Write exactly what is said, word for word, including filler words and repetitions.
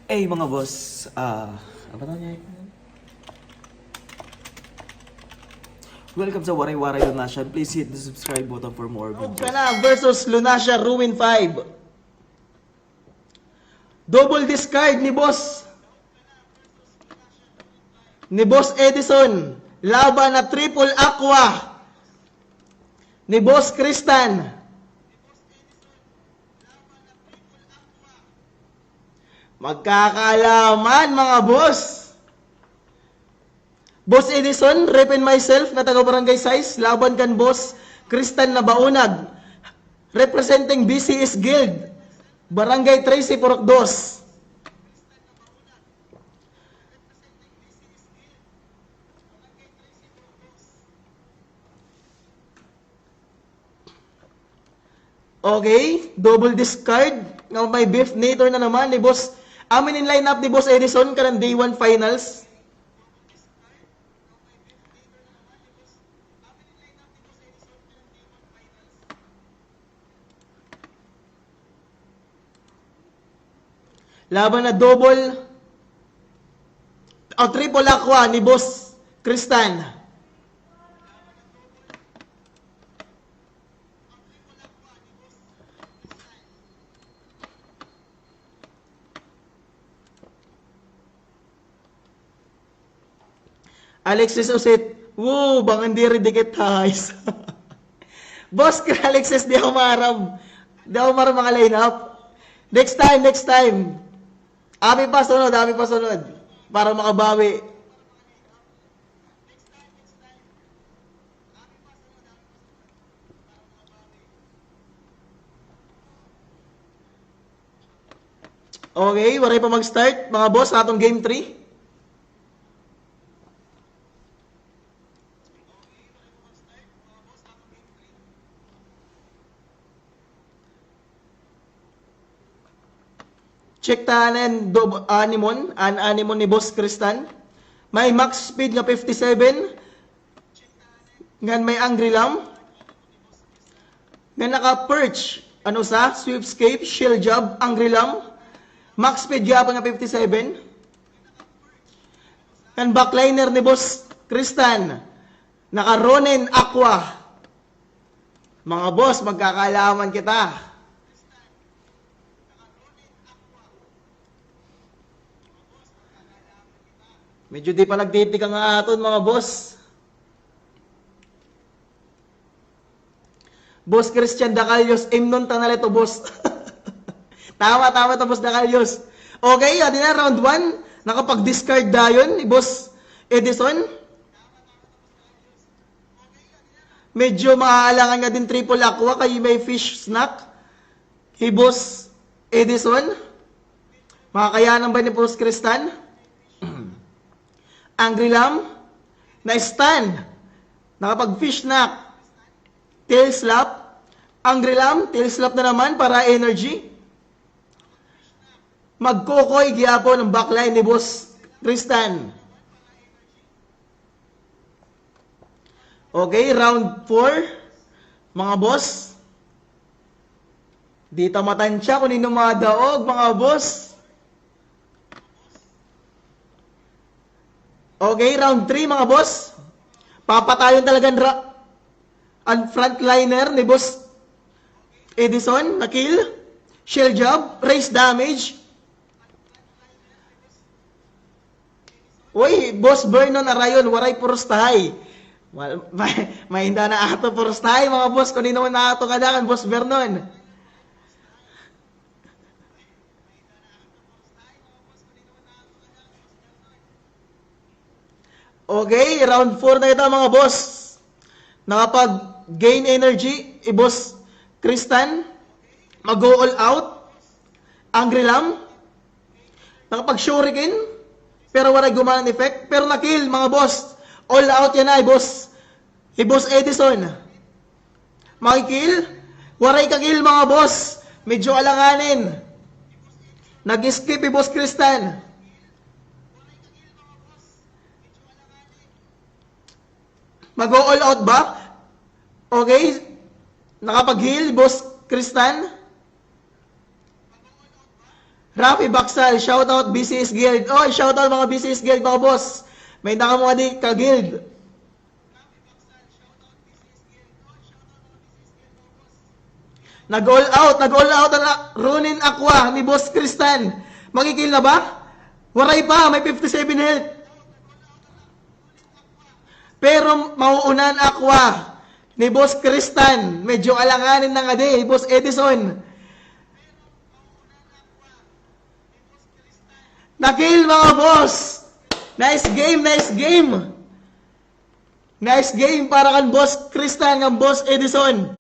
Hey, mga boss, ah, ano ba tawag niya? Welcome sa Waray Waray Lunasian. Please hit the subscribe button for more videos. Kana versus Lunasia Ruin five. Double discard ni Boss. Ni Boss Edison. Laban na Triple Aqua. Ni Boss Kristan. Magkakaalaman, mga boss. Boss Edison, rep and myself nga taga Barangay sais, laban kan Boss Kristan Nabaunag, representing B C S Guild, Barangay trese, Purok dos. Okay, double discard. Nga may beef nator na naman ni Boss. Amin in lineup ni Boss Edison kanan day one finals. Laban na double o triple aqua ni Boss Kristan. Alexis Usit, woo, bangin diri dikit, guys. Boss Alexis, di ako maaram. Di ako maaram mga lineup. Next time, next time. Abi pa sunod, abi pa sunod. Para makabawi. Okay, waray pa mag-start, mga boss, sa atong game three. Check ta an dob-, animon, an animon ni Boss Kristan. May max speed nga fifty-seven. Ngan may Angry Lam. Ngan naka-perch, ano sa, Sweepscape, Shell Jab, Angry Lam. Max speed gyapon nga fifty-seven. Ngan backliner ni Boss Kristan. Naka Ronin Aqua. Mga boss, magkakaalaman kita. Medyo di pa nagtitikang an aton, mga boss. Boss Christian Dacalios, imnon ta na la ito, boss. Tama, tama ito, Boss Dacalios. Okay, adi na, round one. Nakapag-discard dayon ni Boss Edison. Medyo maaalangan nga din triple aqua kay may fish snack. Hi Boss Edison. Makakayanan ba ni Boss Kristan? Angry Lam. Na-stun. Nakapag-fish snack. Tail slap. Angry Lam, tail slap na naman para energy. Magkukoy gyapon an backline ni Boss Kristan. Okay, round four, mga boss. Di ta matansya kon hin-o madaog, mga boss. Okay, round three, mga boss. Papatayon talaga an ra-, an frontliner ni Boss Edison, na-kill. Shell Jab, raise damage. Uy, Boss Vernon Arayon, waray purustahay. Wa-, ma-, mainda na ato purustahay, mga boss, kon hin-o na ato kadakan, Boss Vernon. Okay, round four na ito, mga boss. Nakapag-gain energy, hi Boss Kristan. Mag-go all out. Angry Lam. Nakapag-shuriken, pero waray gumana an effect. Pero na-kill, mga boss. All out yana, hi boss. Hi Boss Edison. Maki-kill. Waray ka-kill, mga boss. Medyo alanganin. Nag-skip hi Boss Kristan. Mag-o-all out ba? Okay. Nakapag-heal, Boss Kristan. Rafi Baksal, shoutout B C S Guild. Oy, shoutout mga B C S Guild, mga boss. May na ka mga di ka guild. Nag-all out, nag-all out na Ronin Aqua ni Boss Kristan. Maki-kill na ba? Waray pa, may fifty-seven health. Pero mauunan Aqua ni Boss Kristan. Medyo alanganin na nga di, Boss Edison. Na-kill, mga boss! Nice game, nice game! Nice game para kan Boss Kristan, kan Boss Edison.